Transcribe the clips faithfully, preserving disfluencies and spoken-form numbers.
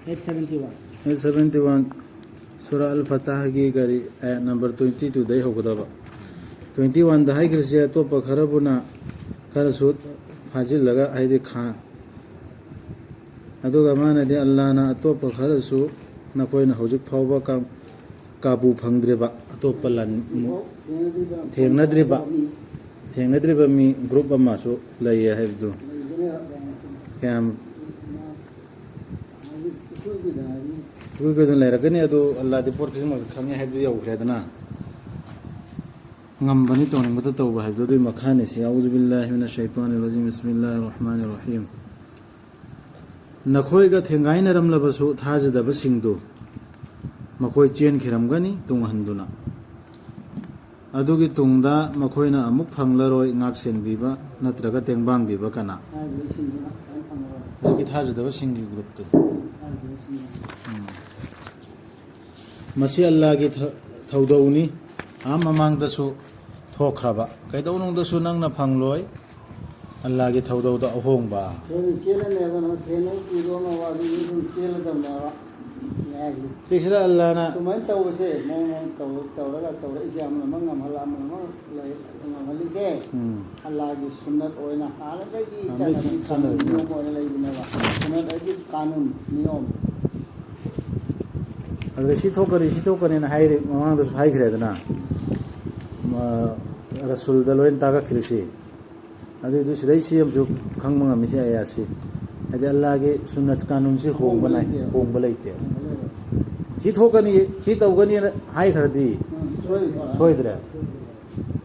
Eight seventy one. Eight seventy one, ꯁꯨꯔꯥ ꯑꯜ ꯐꯇꯥꯍꯒꯤ ꯀꯔꯤ, ꯑꯥꯌꯠ ꯅꯝꯕꯔ ꯇ꯭ꯋꯦꯟꯇꯤ ꯇꯨꯗꯩ ꯍꯧꯒꯗꯕ꯫ ꯇ꯭ꯋꯦꯟꯇꯤ ꯋꯥꯟꯗ ꯍꯥꯏꯈ꯭ꯔꯤꯁꯦ ꯑꯇꯣꯞꯄ ꯈꯔꯕꯨꯅ ꯈꯔꯁꯨ ꯐꯥꯖꯤꯜꯂꯒ, ꯍꯥꯏꯗꯤ ꯈꯥ-, ꯑꯗꯨꯒ ꯃꯥꯅꯗꯤ, "ꯑꯜꯂꯥꯅ ꯑꯇꯣꯞꯄ ꯈꯔꯁꯨ ꯅꯈꯣꯏꯅ ꯍꯧꯖꯤꯛ ꯐꯥꯎꯕ ꯀ-, ꯀꯥꯕꯨ ꯐꯪꯗ꯭ꯔꯤꯕ ꯑꯇꯣꯞꯄ ꯂꯥꯟ-, ꯊꯦꯡꯅꯗ꯭ꯔꯤꯕ, ꯊꯦꯡꯅꯗ꯭ꯔꯤꯕ ꯃꯤ ꯒ꯭ꯔꯨꯞ ꯑꯃꯁꯨ ꯂꯩꯌꯦ" ꯍꯥꯏꯕꯗꯨ꯫ ꯀꯌꯥꯝ ꯏꯀꯨꯏ ꯀꯨꯏꯗꯅ ꯂꯩꯔꯛꯀꯅꯤ꯫ ꯑꯗꯨ ꯑꯜꯂꯥꯗꯤ ꯄꯣꯠ ꯈꯨꯗꯤꯡꯃꯛꯇ ꯈꯪꯉꯦ ꯍꯥꯏꯕꯗꯨ ꯌꯧꯈ꯭ꯔꯦꯗꯅ꯫ ꯉꯝꯕꯅꯤ ꯇꯧꯅꯤꯡꯕꯗ ꯇꯧꯕ ꯍꯥꯏꯕꯗꯨ꯫ ꯑꯗꯨꯒꯤ ꯃꯈꯥꯅꯤ ꯁꯤ꯫ "ꯑꯎꯖꯨ ꯕꯤꯜꯂꯥꯍꯤ ꯃꯤꯅꯁ ꯁꯩꯇꯥꯅꯤꯔ ꯔꯖꯤꯝ꯫ ꯕꯤꯁꯃꯤꯜꯂꯥꯍꯤꯔ ꯔꯍꯃꯥꯅꯤꯔ ꯔꯍꯤꯝ꯫ ꯅꯈꯣꯏꯒ ꯊꯦꯡꯒꯥꯏꯅꯔꯝꯂꯕꯁꯨ ꯊꯥꯖꯗꯕꯁꯤꯡꯗꯨ ꯃꯈꯣꯏ ꯆꯦꯟꯈꯤꯔꯝꯒꯅꯤ ꯇꯨꯡꯍꯟꯗꯨꯅ꯫ ꯑꯗꯨꯒꯤ ꯇꯨꯡꯗ ꯃꯈꯣꯏꯅ ꯑꯃꯨꯛ ꯐꯪꯂꯔꯣꯏ ꯉꯥꯛꯁꯦꯟꯕꯤꯕ ꯅꯠꯇ꯭ꯔꯒ ꯇꯦꯡꯕꯥꯡꯕꯤꯕ ꯀꯅꯥ?" ꯍꯥꯏꯔꯤꯕꯁꯤꯡꯗꯨꯅ ꯀꯔꯤꯝ ꯐꯪꯉꯔꯣꯏ꯫ ꯍꯧꯖꯤꯛꯀꯤ ꯊꯥꯖꯗꯕꯁꯤꯡꯒꯤ ꯒ꯭ꯔꯨꯞꯇꯨ꯫ ꯍꯥꯏꯔꯤꯕꯁꯤꯡꯗꯨꯅ꯫ ꯎꯝ꯫ ꯃꯁꯤ ꯑꯜꯂꯥꯒꯤ ꯊ-, ꯊꯧꯗꯧꯅꯤ꯫ ꯑꯥ ꯃꯃꯥꯡꯗꯁꯨ ꯊꯣꯛꯈ꯭ꯔꯕ꯫ ꯀꯩꯗꯧꯅꯨꯡꯗꯁꯨ ꯅꯪꯅ ꯐꯪꯂꯣꯏ꯫ ꯑꯜꯂꯥꯒꯤ ꯊꯧꯗꯧꯗ ꯑꯍꯣꯡꯕ꯫ ꯊꯦꯡꯅ ꯆꯦꯜꯂꯅꯦꯕ, ꯅꯪ ꯊꯦꯡꯅ ꯄꯨꯗꯧꯅ ꯋꯥꯗꯤ ꯑꯗꯨꯝ ꯆꯦꯜꯂꯗꯕꯅꯦꯕ꯫ ꯌꯥꯏꯁꯦ꯫ ꯁꯤꯁꯤꯗ ꯑꯜꯂꯥꯅ ꯁꯨꯃꯥꯏꯅ ꯇꯧꯕꯁꯦ, ꯃꯑꯣꯡ ꯃꯑꯣꯡ ꯇꯧ-, ꯇꯧꯔꯒ ꯇꯧꯔꯛꯏꯁꯦ, ꯑꯃꯅ ꯑꯃ ꯉꯝꯍꯜꯂ, ꯑꯃꯅ ꯑꯃ ꯂꯩ-, ꯉꯝꯍꯜꯂꯤꯁꯦ꯫ ꯎꯝ꯫ ꯑꯜꯂꯥꯒꯤ ꯁꯨꯟꯅꯠ ꯑꯣꯏꯅ ꯍꯥꯟꯅꯗꯒꯤ ꯑꯥ, ꯆꯠꯅꯕꯤ ꯆꯠꯅꯕꯤ ꯀꯥꯅꯨꯟ ꯅꯤꯌꯣꯝ ꯑꯣꯏꯅ ꯂꯩꯕꯅꯦꯕ꯫ ꯁꯨꯟꯅꯠ ꯍꯥꯏꯗꯤ ꯀꯥꯅꯨꯟ, ꯅꯤꯌꯣꯝ꯫ ꯑꯗꯨꯗ ꯁꯤ ꯊꯣꯛꯀꯅꯤ, ꯁꯤ ꯊꯣꯛꯀꯅꯤꯅ ꯍꯥꯏꯔꯦ, ꯃꯃꯥꯡꯗꯁꯨ ꯍꯥꯏꯈ꯭ꯔꯦꯗꯅ꯫ ꯃ-, ꯔꯁꯨꯜꯗ ꯂꯣꯏꯅ ꯇꯥꯒꯠꯈ꯭ꯔꯤꯁꯤ꯫ ꯑꯗꯨꯏꯗꯨ ꯁꯤꯗꯩ ꯁꯤ ꯑꯃꯁꯨ ꯈꯪꯕ ꯉꯝꯃꯤ, ꯁꯤ ꯑꯌꯥꯠꯁꯤ꯫ ꯍꯥꯏꯗꯤ ꯑꯜꯂꯥꯒꯤ ꯁꯨꯟꯅꯠ ꯀꯥꯅꯨꯟꯁꯤ ꯍꯣꯡꯕ ꯅꯥꯏ-, ꯍꯣꯡꯕ ꯂꯩꯇꯦ꯫ ꯁꯤ ꯊꯣꯛꯀꯅꯤ, ꯁꯤ ꯇꯧꯒꯅꯤꯅ ꯍꯥꯏꯈ꯭ꯔꯗꯤ, ꯎꯝ, ꯁꯣꯏꯗ꯭ꯔꯦ꯫ ꯁꯣꯏꯗ꯭ꯔꯦ꯫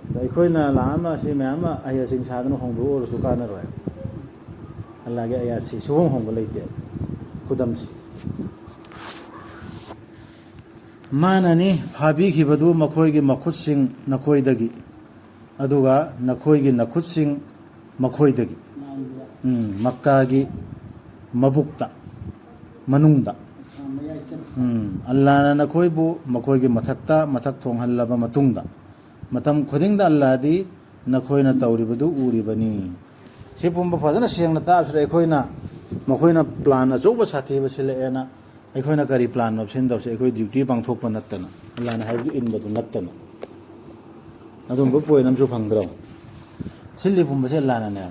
ꯑꯗ ꯑꯩꯈꯣꯏꯅ ꯂꯥꯛ ꯑꯃ ꯁꯤ ꯃꯌꯥꯝ ꯑꯃ ꯑꯍꯩ ꯑꯁꯤꯡ ꯁꯥꯗꯅ ꯍꯣꯡꯗꯣꯛꯎꯔꯁꯨ ꯀꯥꯟꯅꯔꯣꯏ꯫ ꯑꯜꯂꯥꯒꯤ ꯑꯌꯥꯠꯁꯤ ꯁꯨꯍꯣꯡ ꯍꯣꯡꯕ ꯂꯩꯇꯦ꯫ ꯈꯨꯗꯝꯁꯤ꯫ ꯃꯥꯅꯅꯤ ꯐꯥꯕꯤꯈꯤꯕꯗꯨ ꯃꯈꯣꯏꯒꯤ ꯃꯈꯨꯠꯁꯤꯡ ꯅꯈꯣꯏꯗꯒꯤ, ꯑꯗꯨꯒ ꯅꯈꯣꯏꯒꯤ ꯅꯈꯨꯠꯁꯤꯡ ꯃꯈꯣꯏꯗꯒꯤ꯫ ꯎꯝ, ꯃꯛꯀꯥꯒꯤ ꯃꯕꯨꯛꯇ, ꯃꯅꯨꯡꯗ꯫ ꯎꯝ, ꯑꯜꯂꯥꯅ ꯅꯈꯣꯏꯕꯨ ꯃꯈꯣꯏꯒꯤ ꯃꯊꯛꯇ ꯃꯊꯛ ꯊꯣꯡꯍꯜꯂꯕ ꯃꯇꯨꯡꯗ, ꯃꯇꯝ ꯈꯨꯗꯤꯡꯗ ꯑꯜꯂꯥꯗꯤ ꯅꯈꯣꯏꯅ ꯇꯧꯔꯤꯕꯗꯨ ꯎꯔꯤꯕꯅꯤ꯫ ꯁꯤ ꯄꯨꯝꯕ ꯐꯖꯅ ꯁꯦꯡꯅ ꯇꯥꯛꯑꯁꯤꯗ ꯑꯩꯈꯣꯏꯅ ꯃꯈꯣꯏꯅ ꯄ꯭ꯂꯥꯟ ꯑꯆꯧꯕ ꯁꯥꯊꯤꯕ ꯁꯤꯜꯂꯛꯑꯦꯅ ꯑꯩꯈꯣꯏꯅ ꯀꯔꯤ ꯄ꯭ꯂꯥꯟꯅꯣ ꯁꯤꯟꯗꯧꯁꯦ? ꯑꯩꯈꯣꯏ ꯗ꯭ꯌꯨꯇꯤ ꯄꯥꯡꯊꯣꯛꯄ ꯅꯠꯇꯅ, ꯑꯜꯂꯥꯅ ꯍꯥꯏꯕꯗꯨ ꯏꯟꯕꯗꯨ ꯅꯠꯇꯅ ꯑꯗꯨꯝꯕ ꯄꯣꯏꯟ ꯑꯃꯁꯨ ꯐꯪꯗ꯭ꯔꯣ? ꯁꯤꯜꯂꯤ ꯄꯨꯝꯕꯁꯦ ꯑꯜꯂꯥꯅꯅꯦ꯫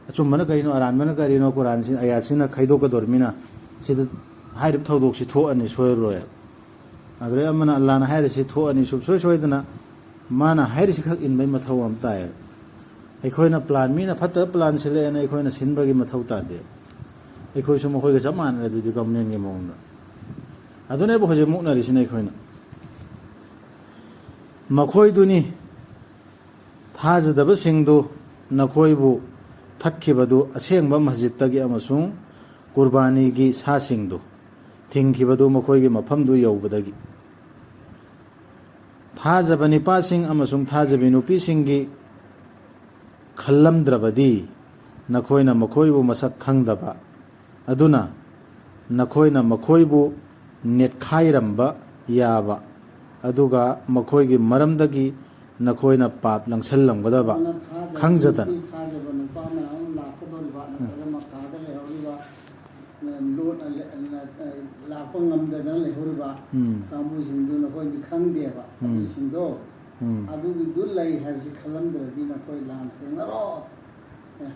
ꯑꯆꯨꯝꯕꯅ ꯀꯔꯤꯅꯣ, ꯑꯔꯥꯟꯕꯅ ꯀꯔꯤꯅꯣ, ꯀꯨꯔꯥꯟꯁꯤ, ꯑꯌꯥꯠꯁꯤꯅ ꯈꯥꯏꯗꯣꯛꯀꯗꯧꯔꯤꯕꯅꯤꯅ ꯁꯤꯗ ꯍꯥꯏꯔꯤꯕ ꯊꯧꯗꯣꯛꯁꯤ ꯊꯣꯛꯑꯅꯤ ꯁꯣꯏꯔꯔꯣꯏ꯫ ꯑꯗꯨꯗꯩ ꯑꯃꯅ ꯑꯜꯂꯥꯅ ꯍꯥꯏꯔꯤꯁꯤ ꯊꯣꯛꯑꯅꯤ ꯁꯨꯡꯁꯣꯏ ꯁꯣꯏꯗꯅ꯫ ꯃꯥꯅ ꯍꯥꯏꯔꯤꯁꯤ ꯈꯛ ꯏꯟꯕꯩ ꯃꯊꯧ ꯑꯃ ꯇꯥꯏ꯫ ꯑꯩꯈꯣꯏꯅ ꯄ꯭ꯂꯥꯟ, ꯃꯤꯅ ꯐꯠꯇꯕ ꯄ꯭ꯂꯥꯟ ꯁꯤꯜꯂꯛꯑꯦꯅ ꯑꯩꯈꯣꯏꯅ ꯁꯤꯟꯕꯒꯤ ꯃꯊꯧ ꯇꯥꯗꯦ꯫ ꯑꯩꯈꯣꯏꯁꯨ ꯃꯈꯣꯏꯒ ꯆꯞ ꯃꯥꯟꯅꯔꯦ ꯑꯗꯨꯗꯤ ꯒꯚꯔꯟꯃꯦꯟꯒꯤ ꯃꯑꯣꯡꯗ꯫ ꯑꯗꯨꯅꯦꯕ ꯍꯧꯖꯤꯛ ꯃꯨꯛꯅꯔꯤꯁꯤꯅ ꯑꯩꯈꯣꯏꯅ꯫ ꯃꯈꯣꯏꯗꯨꯅꯤ ꯊꯥꯖꯗꯕꯁꯤꯡꯗꯨ ꯅꯈꯣꯏꯕꯨ ꯊꯠꯈꯤꯕꯗꯨ ꯑꯁꯦꯡꯕ ꯃꯁꯖꯤꯠꯇꯒꯤ ꯑꯃꯁꯨꯡ ꯀꯨꯔꯕꯥꯅꯤꯒꯤ ꯁꯥꯁꯤꯡꯗꯨ ꯊꯤꯡꯈꯤꯕꯗꯨ ꯃꯈꯣꯏꯒꯤ ꯃꯐꯝꯗꯨ ꯌꯧꯕꯗꯒꯤ꯫ ꯊꯥꯖꯕ ꯅꯤꯄꯥꯁꯤꯡ ꯑꯃꯁꯨꯡ ꯊꯥꯖꯕꯤ ꯅꯨꯄꯤꯁꯤꯡꯒꯤ ꯈꯜꯂꯝꯗ꯭ꯔꯕꯗꯤ ꯅꯈꯣꯏꯅ ꯃꯈꯣꯏꯕꯨ ꯃꯁꯛ ꯈꯪꯗꯕ, ꯑꯗꯨꯅ ꯅꯈꯣꯏꯅ ꯃꯈꯣꯏꯕꯨ ꯅꯦꯠꯈꯥꯏꯔꯝꯕ ꯌꯥꯕ, ꯑꯗꯨꯒ ꯃꯈꯣꯏꯒꯤ ꯃꯔꯝꯗꯒꯤ ꯅꯈꯣꯏꯅ ꯄꯥꯞ ꯂꯪꯁꯜꯂꯝꯒꯗꯕ ꯑꯗꯨꯅ ꯊꯥꯖꯕ ꯈꯪꯖꯗꯅ꯫ ꯅꯨꯄꯤ, ꯊꯥꯖꯕ ꯅꯨꯄꯥ ꯃꯌꯥꯝ ꯑꯃ ꯂꯥꯛꯀꯗꯧꯔꯤꯕ, ꯅꯠꯇ꯭ꯔꯒ ꯃꯀꯥꯗ ꯂꯩꯍꯧꯔꯤꯕ, ꯂꯣꯠ-, ꯂꯥꯛꯄ ꯉꯝꯗꯗꯅ ꯂꯩꯍꯧꯔꯤꯕ ꯎꯝ꯫ ꯀꯥꯡꯕꯨꯁꯤꯡꯗꯨ ꯅꯈꯣꯏꯗꯤ ꯈꯪꯗꯦꯕ꯫ ꯎꯝ꯫ ꯑꯗꯨꯁꯤꯡꯗꯣ ꯎꯝ꯫ ꯑꯗꯨꯒꯤꯗꯨ ꯂꯩ ꯍꯥꯏꯕꯁꯤ ꯈꯜꯂꯝꯗ꯭ꯔꯗꯤ ꯅꯈꯣꯏ ꯂꯥꯟ ꯊꯦꯡꯅꯔꯣ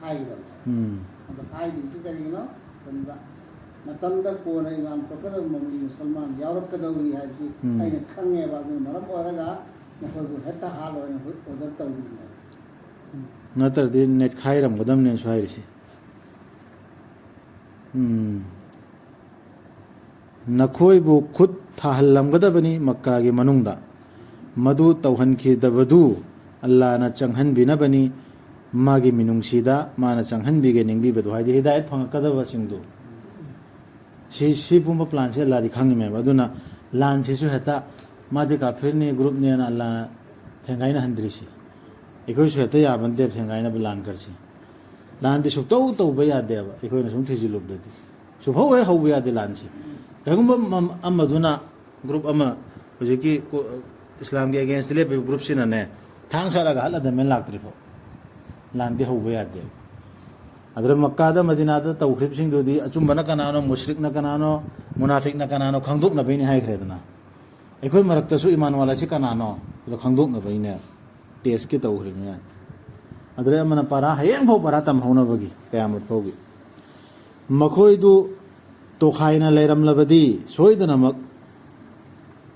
ꯍꯥꯏꯒꯗꯕꯅꯦ꯫ ꯎꯝ꯫ ꯑꯗꯣ ꯍꯥꯏꯗ꯭ꯔꯤꯁꯤ ꯀꯔꯤꯒꯤꯅꯣ ꯃꯇꯝꯗ, ꯃꯇꯝꯗ ꯀꯣꯟꯅ ꯏꯃꯥꯝ ꯊꯣꯛꯀꯗꯕ ꯃꯃꯤ ꯃꯨꯁꯜꯃꯥꯟ ꯌꯥꯎꯔꯛꯀꯗꯧꯔꯤ ꯍꯥꯏꯕꯁꯤ ꯎꯝ꯫ ꯑꯩꯅ ꯈꯪꯉꯦꯕ꯫ ꯑꯗꯨꯅ ꯃꯔꯝ ꯑꯣꯏꯔꯒ ꯃꯈꯣꯏꯕꯨ ꯍꯦꯛꯇ ꯍꯥꯠꯂꯣ ꯍꯥꯏꯅ ꯑꯣꯔꯗꯔ ꯇꯧꯔꯤꯕꯅꯦꯕ꯫ ꯅꯠꯇ꯭ꯔꯗꯤ ꯅꯦꯠꯈꯥꯏꯔꯝꯒꯗꯕꯅꯦꯁꯨ ꯍꯥꯏꯔꯤꯁꯤ꯫ ꯎꯝ꯫ ꯅꯈꯣꯏꯕꯨ ꯈꯨꯠ ꯊꯥꯍꯜꯂꯝꯒꯗꯕꯅꯤ ꯃꯛꯀꯥꯒꯤ ꯃꯅꯨꯡꯗ꯫ ꯃꯗꯨ ꯇꯧꯍꯟꯈꯤꯗꯕꯗꯨ ꯑꯜꯂꯥꯅ ꯆꯪꯍꯟꯕꯤꯅꯕꯅꯤ, ꯃꯥꯒꯤ ꯃꯤꯅꯨꯡꯁꯤꯗ ꯃꯥꯅ ꯆꯪꯍꯟꯕꯤꯒꯦ ꯅꯤꯡꯕꯤꯕꯗꯨ꯫ ꯍꯥꯏꯗꯤ ꯍꯤꯗꯥꯌꯠ ꯐꯪꯉꯛꯀꯗꯕꯁꯤꯡꯗꯨ꯫ ꯁꯤ, ꯁꯤ ꯄꯨꯝꯕ ꯄ꯭ꯂꯥꯟꯁꯦ ꯑꯜꯂꯥꯗꯤ ꯈꯪꯉꯤꯃꯦꯕ꯫ ꯑꯗꯨꯅ ꯂꯥꯟꯁꯤꯁꯨ ꯍꯦꯛꯇ ꯃꯥꯗꯤ ꯀꯥꯐꯤꯔꯅꯤ, ꯒ꯭ꯔꯨꯞꯅꯦꯅ ꯑꯜꯂꯥꯅ ꯊꯦꯡꯒꯥꯏꯅꯍꯟꯗ꯭ꯔꯤꯁꯤ꯫ ꯑꯩꯈꯣꯏꯁꯨ ꯍꯦꯛꯇ ꯌꯥꯕ ꯅꯠꯇꯦꯕ ꯊꯦꯡꯒꯥꯏꯅꯕ ꯂꯥꯟ ꯈꯔꯁꯤ꯫ ꯂꯥꯟꯗꯤ ꯁꯨꯛꯇꯧ ꯇꯧꯕ ꯌꯥꯗꯦꯕ, ꯑꯩꯈꯣꯏꯅ ꯁꯨꯝ ꯊꯤꯖꯤꯜꯂꯨꯕꯗꯗꯤ꯫ ꯁꯨꯡꯍꯧ ꯍꯦꯛ ꯍꯧꯕ ꯌꯥꯗꯦ ꯂꯥꯟꯁꯤ꯫ ꯀꯔꯤꯒꯨꯝꯕ ꯃ-, ꯑꯃꯗꯨꯅ, ꯒ꯭ꯔꯨꯞ ꯑꯃ, ꯍꯧꯖꯤꯛꯀꯤ ꯀꯣ-, ꯏꯁꯂꯥꯝꯒꯤ ꯑꯦꯒꯦꯟꯁꯇ ꯂꯦꯞꯄꯤꯕ ꯒ꯭ꯔꯨꯞꯁꯤꯅꯅꯦ, ꯊꯥꯡ ꯁꯥꯠꯂꯒ ꯍꯠꯂꯗꯕꯅꯦ ꯂꯥꯛꯇ꯭ꯔꯤꯐꯥꯎ꯫ ꯂꯥꯟꯗꯤ ꯍꯧꯕ ꯌꯥꯗꯦꯕ꯫ ꯑꯗꯨꯗ ꯃꯛꯀꯥꯗ ꯃꯗꯤꯅꯥꯗ ꯇꯧꯈ꯭ꯔꯤꯕꯁꯤꯡꯗꯨꯗꯤ ꯑꯆꯨꯝꯕꯅ ꯀꯅꯥꯅꯣ, ꯃꯨꯁ꯭ꯔꯤꯛꯅ ꯀꯅꯥꯅꯣ, ꯃꯨꯅꯥꯐꯤꯛꯅ ꯀꯅꯥꯅꯣ ꯈꯪꯗꯣꯛꯅꯕꯩꯅꯤ ꯍꯥꯏꯈ꯭ꯔꯦꯗꯅ꯫ ꯑꯩꯈꯣꯏ ꯃꯔꯛꯇꯁꯨ ꯏꯃꯥꯅꯨꯋꯥꯜ ꯑꯁꯤ ꯀꯅꯥꯅꯣ ꯑꯗꯣ ꯈꯪꯗꯣꯛꯅꯕꯩꯅꯦ ꯇꯦꯁꯀꯤ ꯇꯧꯈ꯭ꯔꯤꯕꯅꯦ꯫ ꯑꯗꯨꯗꯩ ꯑꯃꯅ ꯄꯔꯥ, ꯍꯌꯦꯡꯐꯥꯎ ꯄꯔꯥ ꯇꯝꯍꯧꯅꯕꯒꯤ, ꯀꯌꯥꯃꯨꯠ ꯐꯥꯎꯒꯤ꯫ ꯃꯈꯣꯏꯗꯨ ꯇꯣꯈꯥꯏꯅ ꯂꯩꯔꯝꯂꯕꯗꯤ ꯁꯣꯏꯗꯅꯃꯛ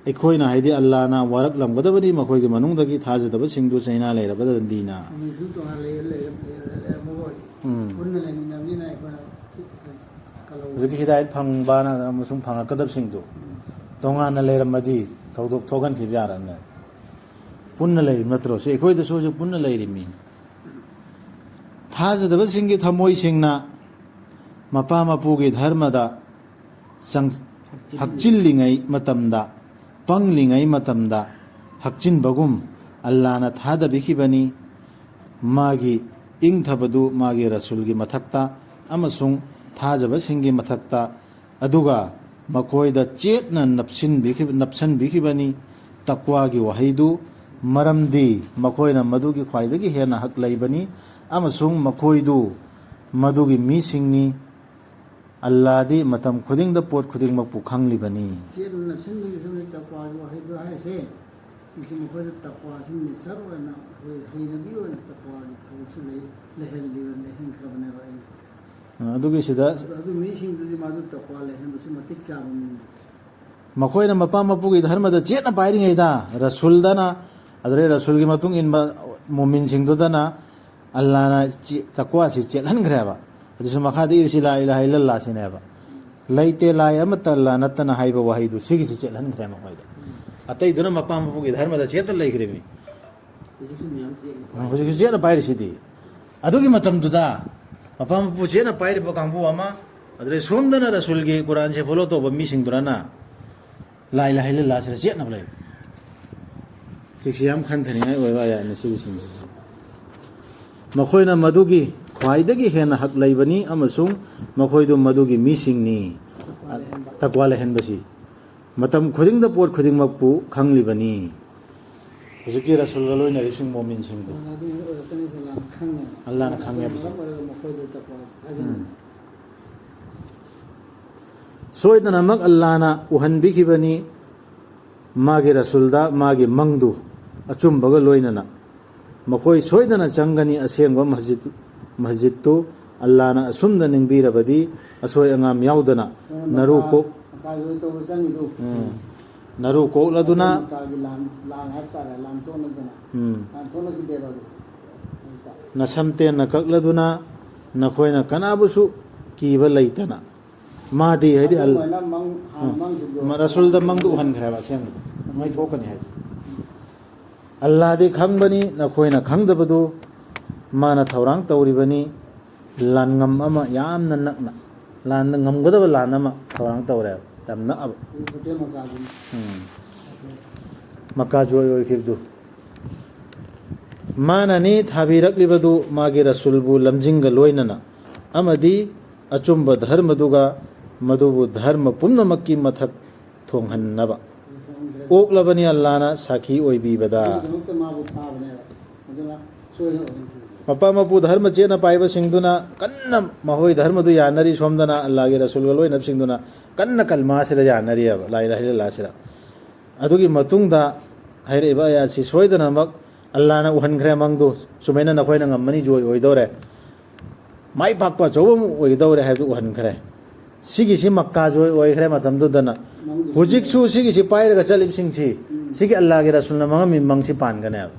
ꯑꯩꯈꯣꯏꯅ, ꯍꯥꯏꯗꯤ ꯑꯜꯂꯥꯅ ꯋꯥꯔꯛꯂꯝꯒꯗꯕꯅꯤ ꯃꯈꯣꯏꯒꯤ ꯃꯅꯨꯡꯗꯒꯤ ꯊꯥꯖꯗꯕꯁꯤꯡꯗꯨ ꯆꯩꯅꯥ ꯂꯩꯔꯕꯗꯗꯤꯅ꯫ ꯑꯃꯁꯨ ꯇꯣꯉꯥꯟ ꯂꯩ-, ꯂꯩꯔꯝ-, ꯂꯩꯔꯝ-, ꯂꯩꯔꯝꯃꯒꯣꯏ꯫ ꯎꯝ꯫ ꯄꯨꯟꯅ ꯂꯩꯃꯤꯟꯅꯕꯅꯤꯅ ꯑꯩꯈꯣꯏꯅ ꯀꯜꯍꯧꯕ꯫ ꯍꯧꯖꯤꯛꯀꯤ ꯍꯤꯗꯥꯌꯠ ꯐꯪꯕꯅ ꯑꯃꯁꯨꯡ ꯐꯪꯉꯛꯀꯗꯕꯁꯤꯡꯗꯨ ꯎꯝ꯫ ꯇꯣꯉꯥꯟꯅ ꯂꯩꯔꯝꯃꯗꯤ ꯊꯧꯗꯣꯛ ꯊꯣꯛꯍꯟꯈꯤꯕ ꯌꯥꯔꯝꯃꯦ꯫ ꯄꯨꯟꯅ ꯂꯩꯔꯤꯕ ꯅꯠꯇ꯭ꯔꯣ? ꯁꯤ ꯑꯩꯈꯣꯏꯗꯁꯨ ꯍꯧꯖꯤꯛ ꯄꯨꯟꯅ ꯂꯩꯔꯤꯃꯤ꯫ ꯊꯥꯖꯗꯕꯁꯤꯡꯒꯤ ꯊꯃꯣꯏꯁꯤꯡꯅ ꯃꯄꯥ ꯃꯄꯨꯒꯤ ꯙꯔꯃꯗ ꯆꯪ-, ꯍꯛꯆꯤꯜꯂꯤꯉꯩ ꯃꯇꯝꯗ, ꯄꯪꯂꯤꯉꯩ ꯃꯇꯝꯗ ꯍꯛꯆꯤꯟꯕꯒꯨꯝ ꯑꯜꯂꯥꯅ ꯊꯥꯗꯕꯤꯈꯤꯕꯅꯤ꯫ ꯃꯥꯒꯤ ꯏꯪꯊꯕꯗꯨ ꯃꯥꯒꯤ ꯔꯁꯨꯜꯒꯤ ꯃꯊꯛꯇ ꯑꯃꯁꯨꯡ ꯊꯥꯖꯕꯁꯤꯡꯒꯤ ꯃꯊꯛꯇ, ꯑꯗꯨꯒ ꯃꯈꯣꯏꯗ ꯆꯦꯠꯅ ꯅꯞꯁꯤꯟꯕꯤꯈꯤꯕ-, ꯅꯞꯁꯤꯟꯕꯤꯈꯤꯕꯅꯤ ꯇꯛꯋꯥꯒꯤ ꯋꯥꯍꯩꯗꯨ, ꯃꯔꯝꯗꯤ ꯃꯈꯣꯏꯅ ꯃꯗꯨꯒꯤ ꯈ꯭ꯋꯥꯏꯗꯒꯤ ꯍꯦꯟꯅ ꯍꯛ ꯂꯩꯕꯅꯤ ꯑꯃꯁꯨꯡ ꯃꯈꯣꯏꯗꯨ ꯃꯗꯨꯒꯤ ꯃꯤꯁꯤꯡꯅꯤ꯫ ꯑꯜꯂꯥꯗꯤ ꯃꯇꯝ ꯈꯨꯗꯤꯡꯗ ꯄꯣꯠ ꯈꯨꯗꯤꯡꯃꯛꯄꯨ ꯈꯪꯂꯤꯕꯅꯤ꯫ ꯆꯦꯠꯅ ꯅꯞꯁꯤꯟꯕꯒꯤ ꯁꯨꯝ ꯇꯛꯋꯥꯒꯤ ꯋꯥꯍꯩꯗꯣ ꯍꯥꯏꯁꯦ, ꯃꯁꯤ ꯃꯈꯣꯏꯗ ꯇꯛꯋꯥꯁꯤ ꯅꯦꯆꯔ ꯑꯣꯏꯅ, ꯑꯩꯈꯣꯏ ꯍꯩꯅꯕꯤ ꯑꯣꯏꯅ ꯇꯛꯋꯥꯒꯤ ꯊꯕꯛꯁꯤ ꯂꯩ-, ꯂꯩꯍꯜꯂꯤꯕ, ꯂꯩꯍꯟꯈ꯭ꯔꯕꯅꯦꯕ ꯑꯩꯅ꯫ ꯑ, ꯑꯗꯨꯒꯤꯁꯤꯗ ꯑꯗꯨ, ꯑꯗꯨ ꯃꯤꯁꯤꯡꯗꯨꯗꯤ ꯃꯥꯗꯨ ꯇꯛꯋꯥ ꯂꯩꯍꯟꯕꯁꯤ ꯃꯇꯤꯛ ꯆꯥꯕ ꯃꯤꯅꯤ꯫ ꯃꯈꯣꯏꯅ ꯃꯄꯥ ꯃꯄꯨꯒꯤ ꯙꯔꯃꯗ ꯆꯦꯠꯅ ꯄꯥꯏꯔꯤꯉꯩꯗ, ꯔꯁꯨꯜꯗꯅ, ꯑꯗꯨꯗꯩ ꯔꯁꯨꯜꯒꯤ ꯃꯇꯨꯡ ꯏꯟꯕ ꯃꯨꯃꯤꯟꯁꯤꯡꯗꯨꯗꯅ ꯑꯜꯂꯥꯅ ꯆꯦ-, ꯇꯛꯋꯥꯁꯤ ꯆꯦꯠꯍꯟꯈ꯭ꯔꯦꯕ꯫ ꯑꯗꯨꯁꯨ ꯃꯈꯥꯗ ꯏꯔꯤꯁꯤ ꯂꯥ ꯏꯂꯥꯍ ꯏꯜꯂꯜꯂꯥꯍ ꯁꯤꯅꯦꯕ꯫ ꯂꯩꯇꯦ ꯂꯥꯏ ꯑꯃꯠꯇ ꯑꯜꯂꯥ ꯅꯠꯇꯅ ꯍꯥꯏꯕ ꯋꯥꯍꯩꯗꯨ ꯁꯤꯒꯤꯁꯤ ꯆꯦꯠꯍꯟꯈ꯭ꯔꯦ ꯃꯈꯣꯏꯗ꯫ ꯑꯇꯩꯗꯨꯅ ꯃꯄꯥ ꯃꯄꯨꯒꯤ ꯙꯔꯃꯗ ꯆꯦꯠꯇ ꯂꯩꯈ꯭ꯔꯤꯕꯅꯤ꯫ ꯍꯧꯖꯤꯛꯁꯨ ꯃꯌꯥꯝ ꯆꯦꯜꯂꯤ꯫ ꯍꯧꯖꯤꯛꯁꯨ ꯆꯦꯠꯅ ꯄꯥꯏꯔꯤꯁꯤꯗꯤ꯫ ꯑꯗꯨꯒꯤ ꯃꯇꯝꯗꯨꯗ ꯃꯄꯥ ꯃꯄꯨ ꯆꯦꯠꯅ ꯄꯥꯏꯔꯤꯕ ꯀꯥꯡꯕꯨ ꯑꯃ, ꯑꯗꯨꯗꯩ ꯁꯣꯝꯗꯅ ꯔꯁꯨꯜꯒꯤ ꯀꯨꯔꯥꯟꯁꯦ ꯐꯣꯂꯣ ꯇꯧꯕ ꯃꯤꯁꯤꯡꯗꯨꯅ ꯂꯥ ꯏꯂꯥꯍ ꯏꯜꯂꯜꯂꯥꯍꯁꯤꯗ ꯆꯦꯠꯅꯕ ꯂꯩꯕ꯫ ꯁꯤꯁꯤ ꯌꯥꯝ ꯈꯟꯊꯅꯤꯡꯉꯥꯏ ꯑꯣꯏꯕ ꯑꯌꯥꯠꯅꯤ ꯁꯤꯒꯤꯁꯤꯡꯁꯤ꯫ ꯃꯈꯣꯏꯅ ꯃꯗꯨꯒꯤ ꯈ꯭ꯋꯥꯏꯗꯒꯤ ꯍꯦꯟꯅ ꯍꯛ ꯂꯩꯕꯅꯤ ꯑꯃꯁꯨꯡ ꯃꯈꯣꯏꯗꯨ ꯃꯗꯨꯒꯤ ꯃꯤꯁꯤꯡꯅꯤ꯫ ꯇꯛꯋꯥ ꯂꯩꯍꯟꯕ꯫ ꯇꯛꯋꯥ ꯂꯩꯍꯟꯕꯁꯤ꯫ ꯃꯇꯝ ꯈꯨꯗꯤꯡꯗ ꯄꯣꯠ ꯈꯨꯗꯤꯡꯃꯛꯄꯨ ꯈꯪꯂꯤꯕꯅꯤ꯫ ꯍꯧꯖꯤꯛꯀꯤ ꯔꯁꯨꯜꯒ ꯂꯣꯏꯅꯔꯤꯕꯁꯤꯡ ꯃꯣꯃꯤꯟꯁꯤꯡꯗꯣ꯫ ꯑꯗꯨ ꯑꯣꯏꯔꯛꯀꯅꯤ ꯑꯜꯂꯥꯍꯅ ꯈꯪꯉꯦ꯫ ꯑꯜꯂꯥꯍꯅ ꯈꯪꯉꯦꯕ꯫ ꯃꯔꯝ ꯑꯣꯏꯔꯒ ꯃꯈꯣꯏꯗ ꯇꯛꯋꯥ ꯊꯥꯖꯤꯟꯕ꯫ ꯎꯝ꯫ ꯁꯣꯏꯗꯅꯃꯛ ꯑꯜꯂꯥꯍꯅ ꯎꯍꯟꯕꯤꯈꯤꯕꯅꯤ ꯃꯥꯒꯤ ꯔꯁꯨꯜꯗ ꯃꯥꯒꯤ ꯃꯪꯗꯨ ꯑꯆꯨꯝꯕꯒ ꯂꯣꯏꯅꯅ꯫ ꯃꯈꯣꯏ ꯁꯣꯏꯗꯅ ꯆꯪꯒꯅꯤ ꯑꯁꯦꯡꯕ ꯃꯁꯖꯤꯗ, ꯃꯁꯖꯤꯗꯇꯨ꯫ ꯑꯜꯂꯥꯍꯅ ꯑꯁꯨꯝꯅ ꯅꯤꯡꯕꯤꯔꯕꯗꯤ ꯑꯁꯣꯏ ꯑꯉꯥꯝ ꯌꯥꯎꯗꯅ ꯅꯔꯨ ꯀꯣꯛ-, ꯃꯀꯥꯁꯨ ꯇꯧꯕ ꯆꯪꯉꯤꯗꯨ꯫ ꯎꯝ꯫ ꯅꯔꯨ ꯀꯣꯛꯂꯗꯨꯅ, ꯃꯀꯥꯒꯤ ꯂꯥꯟ, ꯂꯥꯟ ꯍꯥꯏꯕ ꯇꯥꯔꯦ, ꯂꯥꯟ ꯊꯣꯛꯅꯗꯅ꯫ ꯎꯝ꯫ ꯂꯥꯟ ꯊꯣꯛꯅꯈꯤꯗꯦꯕ ꯑꯗꯨ꯫ ꯅꯁꯝ ꯇꯦꯟꯅ ꯀꯛꯂꯗꯨꯅ ꯅꯈꯣꯏꯅ ꯀꯅꯥꯕꯨꯁꯨ ꯀꯤꯕ ꯂꯩꯇꯅ꯫ ꯃꯥꯗꯤ ꯍꯥꯏꯗꯤ ꯑꯜ-, ꯑꯗꯨꯃꯥꯏꯅ ꯃꯪ, ꯍꯥꯟꯅ ꯎꯝ꯫ ꯃꯪꯈꯤꯕꯗꯣ꯫ ꯃ-, ꯔꯁꯨꯜꯗ ꯃꯪꯗꯨ ꯎꯍꯟꯈ꯭ꯔꯦꯕ ꯑꯁꯦꯡꯕꯗꯤ꯫ ꯃꯩ ꯊꯣꯛꯀꯅꯤ ꯍꯥꯏꯗꯤ꯫ ꯑꯜꯂꯥꯗꯤ ꯈꯪꯕꯅꯤ ꯅꯈꯣꯏꯅ ꯈꯪꯗꯕꯗꯨ꯫ ꯃꯥꯅ ꯊꯧꯔꯥꯡ ꯇꯧꯔꯤꯕꯅꯤ꯫ ꯂꯥꯟꯉꯝ ꯑꯃ ꯌꯥꯝꯅ ꯅꯛꯅ, ꯂꯥꯟꯗ ꯉꯝꯒꯗꯕ ꯂꯥꯟ ꯑꯃ ꯊꯧꯔꯥꯡ ꯇꯧꯔꯦꯕ꯫ ꯌꯥꯝ ꯅꯛꯑꯕ꯫ ꯐꯇꯦ ꯃꯀꯥꯗꯨꯅꯤ꯫ ꯎꯝ꯫ ꯃꯀꯥ ꯖꯣꯏ ꯑꯣꯏꯈꯤꯕꯗꯨ꯫ ꯃꯥꯅꯅꯤ ꯊꯥꯕꯤꯔꯛꯂꯤꯕꯗꯨ ꯃꯥꯒꯤ ꯔꯁꯨꯜꯕꯨ ꯂꯝꯖꯤꯡꯒ ꯂꯣꯏꯅꯅ, ꯑꯃꯗꯤ ꯑꯆꯨꯝꯕ ꯙꯔꯃꯗꯨꯒ, ꯃꯗꯨꯕꯨ ꯙꯔꯃ ꯄꯨꯝꯅꯃꯛꯀꯤ ꯃꯊꯛ ꯊꯣꯡꯍꯟꯅꯕ꯫ ꯑꯣꯛꯂꯕꯅꯤ ꯑꯜꯂꯥꯅ ꯁꯥꯈꯤ ꯑꯣꯏꯕꯤꯕꯗ꯫ ꯑꯗꯨꯒꯤꯗꯃꯛꯇ ꯃꯥꯕꯨ ꯊꯥꯕꯅꯦꯕ꯫ ꯑꯗꯨꯅ ꯁꯣꯏꯗꯅ ꯑꯣꯏꯍꯟꯈꯤꯕꯅꯦ꯫ ꯃꯄꯥ ꯃꯄꯨ ꯙꯔꯃ ꯆꯦꯠꯅ ꯄꯥꯏꯕꯁꯤꯡꯗꯨꯅ ꯀꯟꯅ ꯃꯈꯣꯏ ꯙꯔꯃꯗꯨ ꯌꯥꯅꯔꯤ, ꯁꯣꯝꯗꯅ ꯑꯜꯂꯥꯒꯤ ꯔꯁꯨꯜꯒ ꯂꯣꯏꯅꯕꯁꯤꯡꯗꯨꯅ ꯀꯟꯅ ꯀꯜꯃꯥꯁꯤꯗ ꯌꯥꯅꯔꯤꯑꯕ, ꯂꯥ ꯏꯂꯥꯍ ꯏꯜꯂꯜꯂꯥꯍꯁꯤꯗ꯫ ꯑꯗꯨꯒꯤ ꯃꯇꯨꯡꯗ ꯍꯥꯏꯔꯛꯏꯕ ꯑꯌꯥꯠꯁꯤ ꯁꯣꯏꯗꯅꯃꯛ ꯑꯜꯂꯥꯅ ꯎꯍꯟꯈ꯭ꯔꯦ ꯃꯪꯗꯨ, ꯁꯨꯃꯥꯏꯅ ꯅꯈꯣꯏꯅ ꯉꯝꯃꯅꯤ, ꯖꯣꯏ ꯑꯣꯏꯗꯧꯔꯦ, ꯃꯥꯏ ꯄꯥꯛꯄ ꯑꯆꯧꯕ ꯑꯃ ꯑꯣꯏꯒꯗꯧꯔꯦ ꯍꯥꯏꯕꯗꯨ ꯎꯍꯟꯈ꯭ꯔꯦ꯫ ꯁꯤꯒꯤꯁꯤ ꯃꯛꯀꯥ ꯖꯣꯏ ꯑꯣꯏꯈ꯭ꯔꯦ ꯃꯇꯝꯗꯨꯗꯅ꯫ ꯍꯧꯖꯤꯛꯁꯨ ꯁꯤꯒꯤꯁꯤ ꯄꯥꯏꯔꯒ ꯆꯠꯂꯤꯕꯁꯤꯡꯁꯤ, ꯁꯤꯒꯤ ꯑꯜꯂꯥꯒꯤ ꯔꯁꯨꯜꯅ ꯃꯪꯉꯝꯃꯤ ꯃꯪꯁꯤ ꯄꯥꯟꯒꯅꯦꯕ꯫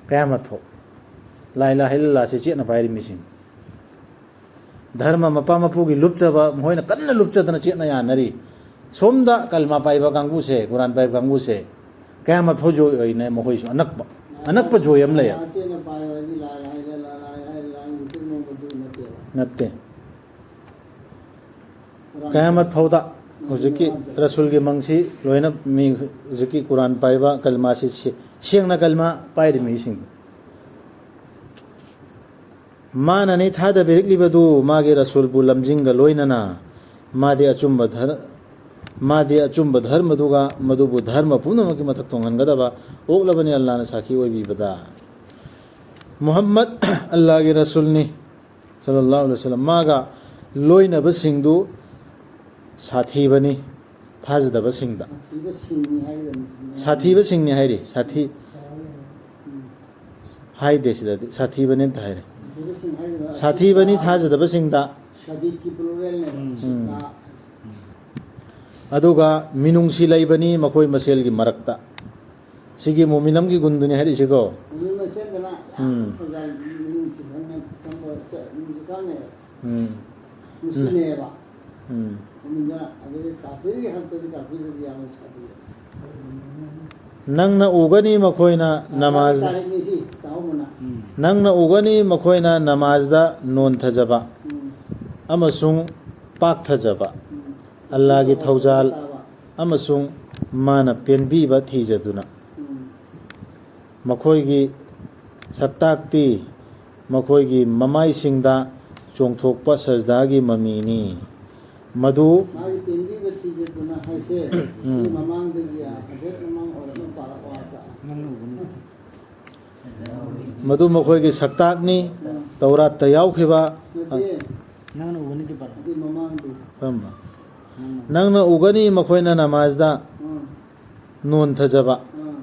ꯀꯌꯥꯃꯠ ꯐꯥꯎ꯫ ꯂꯥ ꯏꯂꯥꯍ ꯏꯜꯂꯜꯂꯥꯍꯁꯤ ꯆꯦꯠꯅ ꯄꯥꯏꯔꯤ ꯃꯤꯁꯤꯡ꯫ ꯙꯔꯃ ꯃꯄꯥ ꯃꯄꯨꯒꯤ ꯂꯨꯞꯆꯕ, ꯃꯈꯣꯏꯅ ꯀꯟꯅ ꯂꯨꯞꯆꯗꯅ ꯆꯦꯠꯅ ꯌꯥꯅꯔꯤ꯫ ꯁꯣꯝꯗ ꯀꯜꯃꯥ ꯄꯥꯏꯕ ꯀꯥꯡꯕꯨꯁꯦ, ꯀꯨꯔꯥꯟ ꯄꯥꯏꯕ ꯀꯥꯡꯕꯨꯁꯦ, ꯀꯌꯥꯃꯠ ꯐꯥꯎ ꯖꯣꯏ ꯑꯣꯏꯅ ꯃꯈꯣꯏꯁꯨ ꯑꯅꯛꯄ, ꯑꯅꯛꯄ ꯖꯣꯏ ꯑꯃ ꯂꯩꯌꯦꯕ꯫ ꯂꯥ ꯏꯂꯥꯍ ꯏꯜꯂꯜꯂꯥꯍ, ꯂꯥ ꯏꯂꯥꯍ ꯏꯜꯂꯜꯂꯥꯍ, ꯂꯥ ꯏꯂꯥꯍ ꯏꯜꯂꯜꯂꯥꯍ, ꯅꯠꯇꯦꯕ꯫ ꯅꯠꯇꯦ꯫ ꯀꯌꯥꯃꯠ ꯐꯥꯎꯗ ꯍꯧꯖꯤꯛꯀꯤ ꯔꯁꯨꯜꯒꯤ ꯃꯪꯁꯤ ꯂꯣꯏꯅ ꯃꯤ ꯍꯧꯖꯤꯛꯀꯤ ꯀꯨꯔꯥꯟ ꯄꯥꯏꯕ ꯀꯜꯃꯥꯁꯤ ꯁꯦ-, ꯁꯦꯡꯅ ꯀꯜꯃꯥ ꯄꯥꯏꯔꯤ ꯃꯤꯁꯤꯡ꯫ ꯃꯥꯅꯅꯤ ꯊꯥꯗꯕꯤꯔꯛꯂꯤꯕꯗꯨ ꯃꯥꯒꯤ ꯔꯁꯨꯜꯕꯨ ꯂꯝꯖꯤꯡꯒ ꯂꯣꯏꯅꯅ꯫ ꯃꯥꯗꯤ ꯑꯆꯨꯝꯕ ꯙꯔ-, ꯃꯥꯗꯤ ꯑꯆꯨꯝꯕ ꯙꯔꯃꯗꯨꯒ ꯃꯗꯨꯕꯨ ꯙꯔꯃ ꯄꯨꯝꯅꯃꯛꯀꯤ ꯃꯊꯛ ꯊꯣꯡꯍꯟꯒꯗꯕ ꯑꯣꯛꯂꯕꯅꯤ ꯑꯜꯂꯥꯅ ꯁꯥꯈꯤ ꯑꯣꯏꯕꯤꯕꯗ꯫ ꯃꯨꯍꯝꯃꯗ ꯑꯜꯂꯥꯒꯤ ꯔꯁꯨꯜꯅꯤ, ꯁꯜꯂꯜꯂꯥꯍꯨ ꯑꯂꯩꯍꯤ ꯋꯁꯜꯂꯝ꯫ ꯃꯥꯒ ꯂꯣꯏꯅꯕꯁꯤꯡꯗꯨ ꯁꯥꯊꯤꯕꯅꯤ, ꯊꯥꯖꯗꯕꯁꯤꯡꯗ꯫ ꯁꯥꯊꯤꯕꯁꯤꯡꯅꯤ ꯍꯥꯏꯒꯗꯕꯅꯤ꯫ ꯁꯥꯊꯤꯕꯁꯤꯡꯅꯤ ꯍꯥꯏꯔꯤ, ꯁꯥꯊꯤ ꯎꯝ꯫ ꯍꯥꯏꯗꯦ ꯁꯤꯗꯗꯤ, ꯁꯥꯊꯤꯕꯅꯤ ꯑꯝꯇ ꯍꯥꯏꯔꯦ꯫ ꯁꯥꯊꯤꯕꯁꯤꯡ ꯍꯥꯏꯒꯗꯕ ꯁꯥꯊꯤꯕꯅꯤ ꯊꯥꯖꯗꯕꯁꯤꯡꯗ꯫ ꯁꯗꯤꯛꯀꯤ ꯄ꯭ꯂꯨꯔꯦꯜꯅꯦꯕ꯫ ꯎꯝ꯫ ꯁꯤꯗ꯫ ꯑꯗꯨꯒ ꯃꯤꯅꯨꯡꯁꯤ ꯂꯩꯕꯅꯤ ꯃꯈꯣꯏ ꯃꯁꯦꯜꯒꯤ ꯃꯔꯛꯇ꯫ ꯁꯤꯒꯤ ꯃꯣꯃꯤꯟ ꯑꯃꯒꯤ ꯒꯨꯟꯗꯨꯅꯤ ꯍꯥꯏꯔꯛꯏꯁꯤꯀꯣ꯫ ꯃꯣꯃꯤꯟ ꯃꯁꯦꯜꯗꯅ ꯌꯥꯝ ꯎꯝ꯫ ꯐꯖꯅ ꯃꯤꯅꯨꯡꯁꯤ ꯈꯪꯅ ꯆꯪꯕ ꯆ-, ꯃꯤꯅꯨꯡꯁꯤ ꯈꯪꯅꯩ꯫ ꯎꯝ꯫ ꯅꯨꯡꯁꯤꯅꯩꯌꯦꯕ꯫ ꯎꯝ꯫ ꯃꯣꯃꯤꯟꯗꯅ꯫ ꯑꯗꯨꯒ ꯀꯥꯐꯤꯔꯒꯤ ꯍꯛꯇꯗꯤ ꯀꯥꯐꯤꯔꯗꯗꯤ ꯌꯥꯝꯅ ꯁꯥꯊꯤ꯫ ꯅꯪꯅ ꯎꯒꯅꯤ ꯃꯈꯣꯏꯅ ꯅꯃꯥꯖ ꯇꯥꯔꯤꯛꯅꯤ ꯁꯤ, ꯇꯥꯍꯧꯕꯅ꯫ ꯎꯝ꯫ ꯅꯪꯅ ꯎꯒꯅꯤ ꯃꯈꯣꯏꯅ ꯅꯃꯥꯖꯗ ꯅꯣꯟꯊꯖꯕ ꯎꯝ꯫ ꯑꯃꯁꯨꯡ ꯄꯥꯛꯊꯖꯕ, ꯎꯝ꯫ ꯑꯜꯂꯥꯒꯤ ꯊꯧꯖꯥꯜ ꯇꯥꯕ꯫ ꯑꯃꯁꯨꯡ ꯃꯥꯅ ꯄꯦꯟꯕꯤꯕ ꯊꯤꯖꯗꯨꯅ꯫ ꯎꯝ꯫ ꯃꯈꯣꯏꯒꯤ ꯁꯛꯇꯥꯛꯇꯤ ꯃꯈꯣꯏꯒꯤ ꯃꯃꯥꯏꯁꯤꯡꯗ ꯆꯣꯡꯊꯣꯛꯄ ꯁꯖꯗꯥꯒꯤ ꯃꯃꯤꯅꯤ꯫ ꯃꯗꯨ ꯃꯥꯒꯤ ꯄꯦꯟꯕꯤꯕ ꯊꯤꯖꯗꯨꯅ ꯍꯥꯏꯁꯦ, ꯎꯝ꯫ ꯁꯤ ꯃꯃꯥꯡꯗꯒꯤ ꯍꯥꯏꯐꯦꯠ ꯃꯃꯥꯡ ꯑꯣꯏꯔꯞꯅ ꯄꯥꯔꯛꯑꯣ ꯍꯥꯏꯕ꯫ ꯅꯪꯅ ꯎꯕꯅꯤ꯫ ꯃꯗꯨ ꯃꯈꯣꯏꯒꯤ ꯁꯛꯇꯥꯛꯅꯤ꯫ ꯎꯝ꯫ ꯇꯧꯔꯥꯠꯇ ꯌꯥꯎꯈꯤꯕ꯫ ꯅꯠꯇꯦ꯫ ꯅꯪꯅ ꯎꯒꯅꯤꯗꯤ ꯄꯥꯔꯛꯑꯣ꯫ ꯑꯗꯨꯏ ꯃꯃꯥꯡꯗꯨ꯫ ꯀꯔꯝꯕ? ꯅꯪꯅ꯫ ꯅꯪꯅ ꯎꯒꯅꯤ ꯃꯈꯣꯏꯅ ꯅꯃꯥꯖꯗ ꯎꯝ꯫ ꯅꯣꯟꯊꯖꯕ ꯎꯝ꯫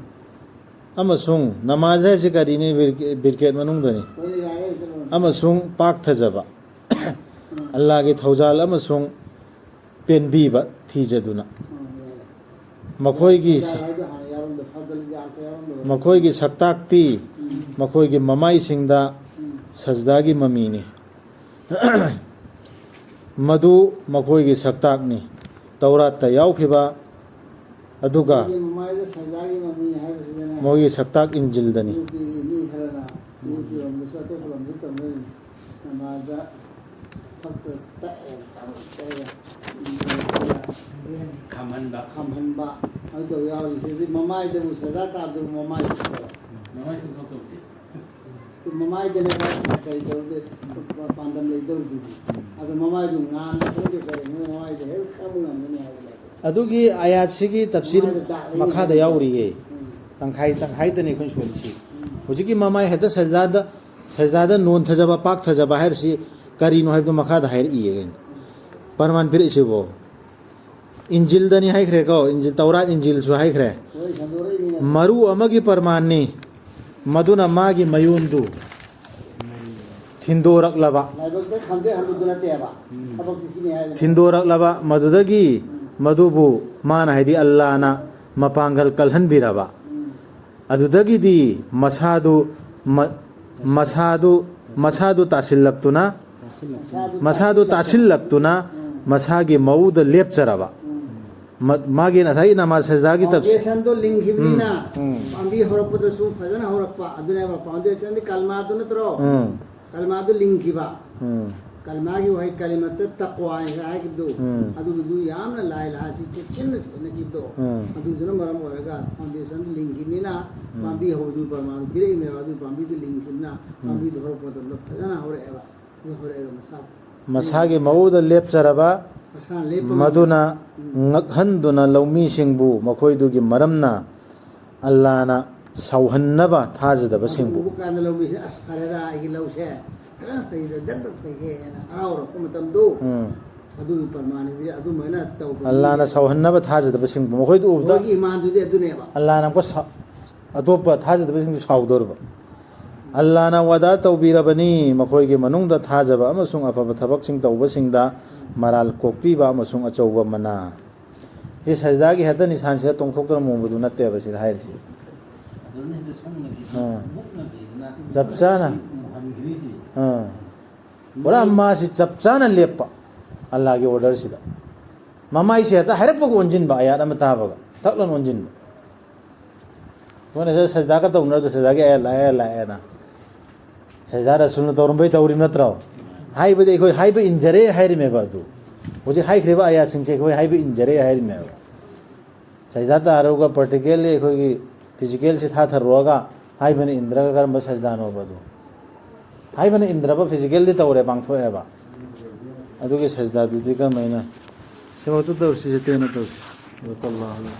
ꯑꯃꯁꯨꯡ ꯅꯃꯥꯖ ꯍꯥꯏꯁꯤ ꯀꯔꯤꯅꯤ? ꯕꯤꯔ-, ꯕꯤꯔꯀꯦꯠ ꯃꯅꯨꯡꯗꯅꯤ꯫ ꯍꯣꯏ, ꯌꯥꯔꯦ, ꯆꯠꯂꯣ꯫ ꯑꯃꯁꯨꯡ ꯄꯥꯛꯊꯖꯕ꯫ ꯎꯝ꯫ ꯑꯜꯂꯥꯒꯤ ꯊꯧꯖꯥꯜ ꯑꯃꯁꯨꯡ ꯄꯦꯟꯕꯤꯕ ꯊꯤꯖꯗꯨꯅ꯫ ꯎꯝ, ꯌꯥꯔꯦ꯫ ꯃꯈꯣꯏꯒꯤ ꯁ-, ꯍꯥꯏꯗꯣ ꯍꯥꯟꯅ ꯌꯥꯎꯔꯝꯗ-, ꯐꯗꯜ ꯌꯥꯝ ꯌꯥꯎꯔꯝꯗꯕ꯫ ꯃꯈꯣꯏꯒꯤ ꯁꯛꯇꯥꯛꯇꯤ ꯎꯝ꯫ ꯃꯈꯣꯏꯒꯤ ꯃꯃꯥꯏꯁꯤꯡꯗ ꯎꯝ꯫ ꯁꯖꯗꯥꯒꯤ ꯃꯃꯤꯅꯤ꯫ ꯃꯗꯨ ꯃꯈꯣꯏꯒꯤ ꯁꯛꯇꯥꯛꯅꯤ꯫ ꯇꯧꯔꯥꯠꯇ ꯌꯥꯎꯈꯤꯕ ꯑꯗꯨꯒ ꯃꯣꯏꯒꯤ ꯃꯃꯥꯏꯗ ꯁꯖꯗꯥꯒꯤ ꯃꯃꯤ ꯍꯥꯏꯕꯁꯤꯗꯅꯦ, ꯃꯣꯏꯒꯤ ꯁꯛꯇꯥꯛ ꯏꯟꯖꯤꯜꯗꯅꯤ꯫ ꯌꯨ ꯄꯤ ꯃꯤ ꯈꯔꯅ ꯌꯨ ꯄꯤ ꯂꯣꯝꯗꯁꯨ ꯑꯇꯣꯞꯄ ꯂꯣꯝꯗꯁꯨ ꯇꯧꯅꯔꯤꯅꯤ꯫ ꯅꯃꯥꯖꯗ ꯐꯛꯇ ꯇꯛꯑꯦ, ꯇꯛꯑꯦ, ꯈꯝꯍꯟꯕ꯫ ꯈꯝꯍꯟꯕ꯫ ꯑꯗꯨ ꯇꯧ ꯌꯥꯎꯔꯤꯁꯤꯗꯤ ꯃꯃꯥꯏꯗꯕꯨ ꯁꯖꯗꯥ ꯇꯥꯕꯗꯕꯨ ꯃꯃꯥꯏꯗ ꯇꯧꯔꯦ꯫ ꯃꯃꯥꯏ ꯁꯨꯡꯇꯧ ꯇꯧꯗꯦ꯫ ꯃꯃꯥꯏꯗꯅꯦ ꯀꯔꯤ ꯇꯧꯗꯦ, ꯄꯥꯟꯗꯝ ꯂꯩꯗꯧꯔꯤꯗꯨꯗꯤ꯫ ꯑꯗꯣ ꯃꯃꯥꯏꯗꯨ ꯉꯥꯟꯕ ꯈꯪꯗꯦ ꯀꯔꯤꯅꯣ, ꯃꯃꯥꯏꯗ ꯍꯦꯛ ꯈꯪꯕ ꯉꯝꯒꯅꯤ ꯍꯥꯏꯕ ꯂꯩꯇꯦ꯫ ꯑꯗꯨꯒꯤ ꯑꯌꯥꯠꯁꯤꯒꯤ ꯇꯐꯁꯤꯔ ꯃꯈꯥꯗ ꯌꯥꯎꯔꯤꯌꯦ꯫ ꯇꯪꯈꯥꯏ ꯇꯪꯈꯥꯏꯗꯅꯤ ꯑꯩꯈꯣꯏꯅ ꯁꯣꯜꯂꯤꯁꯤ꯫ ꯍꯧꯖꯤꯛꯀꯤ ꯃꯃꯥꯏ ꯍꯦꯛꯇ ꯁꯖꯗꯥꯗ, ꯁꯖꯗꯥꯗ ꯅꯣꯟꯊꯖꯕ, ꯄꯥꯛꯊꯖꯕ ꯍꯥꯏꯔꯤꯁꯤ ꯀꯔꯤꯅꯣ ꯍꯥꯏꯕꯗꯨ ꯃꯈꯥꯗ ꯍꯥꯏꯔꯛꯏꯌꯦ꯫ ꯄꯔꯃꯥꯟ ꯄꯤꯔꯛꯏꯁꯤꯕꯣ꯫ ꯏꯟꯖꯤꯜꯗꯅꯤ ꯍꯥꯏꯈ꯭ꯔꯦꯀꯣ, ꯏꯟꯖꯤꯜ, ꯇꯧꯔꯥꯠ ꯏꯟꯖꯤꯜꯁꯨ ꯍꯥꯏꯈ꯭ꯔꯦ꯫ ꯃꯔꯨ ꯑꯃꯒꯤ ꯄꯔꯃꯥꯟꯅꯤ꯫ ꯃꯗꯨꯅ ꯃꯥꯒꯤ ꯃꯌꯣꯟꯗꯨ ꯊꯤꯟꯗꯣꯔꯛꯂꯕ꯫ ꯂꯥꯏꯕꯛꯇ ꯈꯪꯗꯦ ꯍꯜꯂꯨꯗꯨ ꯅꯠꯇꯦꯕ꯫ ꯊꯕꯛꯁꯤ ꯁꯤꯅꯤ ꯍꯥꯏꯕꯅꯦ꯫ ꯊꯤꯟꯗꯣꯔꯛꯂꯕ꯫ ꯃꯗꯨꯗꯒꯤ ꯃꯗꯨꯕꯨ ꯃꯥꯅ, ꯍꯥꯏꯗꯤ ꯑꯜꯂꯥꯅ, ꯃꯄꯥꯡꯒꯜ ꯀꯜꯍꯟꯕꯤꯔꯕ꯫ ꯑꯗꯨꯗꯒꯤꯗꯤ ꯃꯁꯥꯗꯨ, ꯃ-, ꯃꯁꯥꯗꯨ, ꯃꯁꯥꯗꯨ ꯇꯥꯁꯤꯜꯂꯛꯇꯨꯅ, ꯃꯁꯥꯗꯨ ꯇꯥꯁꯤꯜꯂꯛꯇꯨꯅ ꯃꯁꯥꯒꯤ ꯃꯧꯗ ꯂꯦꯞꯆꯔꯕ꯫ ꯃ-, ꯃꯥꯒꯤ ꯉꯁꯥꯏ ꯅꯃꯥꯖ ꯁꯖꯗꯥꯒꯤ ꯇꯞꯁꯤ꯫ Foundation ꯗꯣ ꯂꯤꯡꯈꯤꯕꯅꯤꯅ ꯎꯝ, ꯎꯝ꯫ ꯄꯥꯝꯕꯤ ꯍꯧꯔꯛꯄꯗꯁꯨ ꯐꯖꯅ ꯍꯧꯔꯛꯄ꯫ ꯑꯗꯨꯅꯦꯕ foundation ꯗꯤ ꯀꯜꯃꯥꯗꯨ ꯅꯠꯇ꯭ꯔꯣ? ꯎꯝ꯫ ꯀꯜꯃꯥꯗꯨ ꯂꯤꯡꯈꯤꯕ꯫ ꯎꯝ꯫ ꯀꯜꯃꯥꯒꯤ ꯋꯥꯍꯩ ꯀꯂꯤꯃꯠꯇ ꯇꯛꯋꯥ ꯍꯥꯏꯅ ꯍꯥꯏꯈꯤꯕꯗꯨ, ꯎꯝ꯫ ꯑꯗꯨꯒꯤꯗꯨ ꯌꯥꯝꯅ ꯂꯥꯏ ꯂꯥꯏꯁꯤ ꯆꯦꯛꯁꯤꯟꯅ ꯁꯦꯟꯅꯈꯤꯕꯗꯣ, ꯎꯝ꯫ ꯑꯗꯨꯗꯨꯅ ꯃꯔꯝ ꯑꯣꯏꯔꯒ foundation ꯗꯨ ꯂꯤꯡꯈꯤꯕꯅꯤꯅ ꯎꯝ꯫ ꯄꯥꯝꯕꯤ ꯍꯧꯕꯗꯨ ꯄ꯭ꯔꯃꯥꯟ ꯄꯤꯔꯛꯏꯅꯦꯕ꯫ ꯑꯗꯨ ꯄꯥꯝꯕꯤꯗꯨ ꯂꯤꯡꯈꯤꯕꯅꯤꯅ ꯎꯝ꯫ ꯄꯥꯝꯕꯤꯗꯨ ꯍꯧꯔꯛꯄ ꯃꯇꯝꯗ ꯐꯖꯅ ꯍꯧꯔꯛꯑꯦꯕ꯫ ꯑꯗꯨ ꯍꯧꯔꯛꯑꯦꯕ ꯃꯁꯥ꯫ ꯃꯁꯥꯒꯤ ꯃꯧꯗ ꯂꯦꯞꯆꯔꯕ꯫ ꯃꯁꯥꯅ ꯂꯦꯞꯄ ꯉꯝꯕ꯫ ꯃꯗꯨꯅ ꯎꯝ꯫ ꯉꯛꯍꯟꯗꯨꯅ ꯂꯧꯃꯤꯁꯤꯡꯕꯨ ꯃꯈꯣꯏꯗꯨꯒꯤ ꯃꯔꯝꯅ ꯑꯜꯂꯥꯅ ꯁꯥꯎꯍꯟꯅꯕ ꯊꯥꯖꯗꯕꯁꯤꯡꯕꯨ꯫ ꯑꯗꯨ ꯎꯕ ꯀꯥꯟꯗ ꯂꯧꯃꯤꯁꯦ, "ꯑꯁ, ꯐꯔꯦꯗ, ꯑꯩꯒꯤ ꯂꯧꯁꯦ ꯐꯖꯅ ꯐꯩꯗ, ꯗꯛ ꯗꯛ ꯐꯩꯍꯦꯅ" ꯍꯔꯥꯎꯔꯛꯄ ꯃꯇꯝꯗꯣ, ꯎꯝ꯫ ꯑꯗꯨꯒꯤ ꯄ꯭ꯔꯃꯥꯟꯅꯤ꯫ ꯑꯗꯨꯃꯥꯏꯅ ꯇꯧꯕ ꯑꯜꯂꯥꯅ ꯃꯤꯗꯤ ꯁꯥꯎꯍꯟꯅꯕ ꯊꯥꯖꯗꯕꯁꯤꯡꯕꯨ꯫ ꯃꯈꯣꯏꯗ ꯎꯕꯗ ꯃꯈꯣꯏꯒꯤ ꯏꯃꯥꯟꯗꯨꯗꯤ ꯑꯗꯨꯅꯦꯕ꯫ ꯑꯜꯂꯥꯅ ꯑꯃꯨꯛꯀ ꯁꯥꯎ-, ꯑꯇꯣꯞꯄ ꯊꯥꯖꯗꯕꯁꯤꯡꯗꯨ ꯁꯥꯎꯗꯧꯔꯤꯕ꯫ ꯑꯜꯂꯥꯅ ꯋꯥꯗꯥ ꯇꯧꯕꯤꯔꯕꯅꯤ, ꯃꯈꯣꯏꯒꯤ ꯃꯅꯨꯡꯗ ꯊꯥꯖꯕ ꯑꯃꯁꯨꯡ ꯑꯐꯕ ꯊꯕꯛꯁꯤꯡ ꯇꯧꯕꯁꯤꯡꯗ ꯃꯔꯥꯜ ꯀꯣꯛꯄꯤꯕ ꯑꯃꯁꯨꯡ ꯑꯆꯧꯕ ꯃꯅꯥ꯫ ꯁꯤ ꯁꯖꯗꯥꯒꯤ ꯍꯦꯛꯇ ꯅꯤꯁꯥꯟꯁꯤꯗ ꯇꯣꯡꯊꯣꯛꯇꯅ ꯃꯨꯕꯗꯨ ꯅꯠꯇꯦꯕ ꯁꯤꯗ ꯍꯥꯏꯔꯤꯁꯤ꯫ ꯑꯗꯨꯅ ꯍꯦꯛꯇ ꯁꯝꯅꯒꯤ-, ꯑꯥ꯫ ꯃꯨꯛꯅꯒꯤꯗꯅ ꯆꯞ ꯆꯥꯅ꯫ ꯃꯨꯍꯟꯈ꯭ꯔꯤꯁꯤ꯫ ꯑꯥ꯫ ꯄꯨꯔꯥ ꯃꯥꯁꯤ ꯆꯞ ꯆꯥꯅ ꯂꯦꯞꯄ ꯑꯜꯂꯥꯒꯤ order ꯁꯤꯗ꯫ ꯃꯃꯥꯏꯁꯦ ꯍꯦꯛꯇ ꯍꯥꯏꯔꯛꯄꯒ ꯑꯣꯟꯁꯤꯟꯕ, ꯑꯌꯥꯠ ꯑꯃ ꯇꯥꯕꯒ ꯊꯛ ꯂꯥꯎꯅ ꯑꯣꯟꯁꯤꯟꯕ꯫ ꯃꯣꯏꯅ ꯁꯤꯗ ꯁꯖꯗꯥꯒ ꯇꯧꯅꯔꯗꯣ, ꯁꯖꯗꯥꯒꯤ ꯑꯌꯥꯠ ꯂꯥꯛꯑꯦ, ꯂꯥꯛꯑꯦꯅ꯫ ꯁꯖꯗꯥ ꯔꯁꯨꯜꯅ ꯇꯧꯔꯝꯕꯩ ꯇꯧꯔꯤꯕ ꯅꯠꯇ꯭ꯔꯣ? ꯍꯥꯏꯕꯗꯤ ꯑꯩꯈꯣꯏ ꯍꯥꯏꯕ ꯏꯟꯖꯔꯦ ꯍꯥꯏꯔꯤꯃꯦꯕ ꯑꯗꯨ꯫ ꯍꯧꯖꯤꯛ ꯍꯥꯏꯈ꯭ꯔꯤꯕ ꯑꯌꯥꯠꯁꯤꯡꯁꯦ ꯑꯩꯈꯣꯏ ꯍꯥꯏꯕ ꯏꯟꯖꯔꯦ ꯍꯥꯏꯔꯤꯃꯦꯕ꯫ ꯁꯖꯗꯥ ꯇꯥꯔꯒ practically ꯑꯩꯈꯣꯏꯒꯤ physicalꯁꯤ ꯊꯥꯊꯔꯨꯔꯒ ꯍꯥꯏꯕꯅ ꯏꯟꯗ꯭ꯔꯒ ꯀꯔꯝꯕ ꯁꯖꯗꯥꯅꯣꯕ ꯑꯗꯨ? ꯍꯥꯏꯕꯅ ꯏꯟꯗ꯭ꯔꯕ physicalꯗꯤ ꯇꯧꯔꯦ, ꯄꯥꯡꯊꯣꯛꯑꯦꯕ꯫ ꯑꯗꯨꯒꯤ ꯁꯖꯗꯥꯗꯨꯗꯤ ꯀꯔꯝꯍꯥꯏꯅ? ꯊꯕꯛꯇꯨ ꯇꯧꯁꯤ, ꯁꯦ ꯇꯦꯟꯅ ꯇꯧꯁꯤ꯫ ꯂꯨꯄꯥ ꯂꯥꯛ ꯑꯃ꯫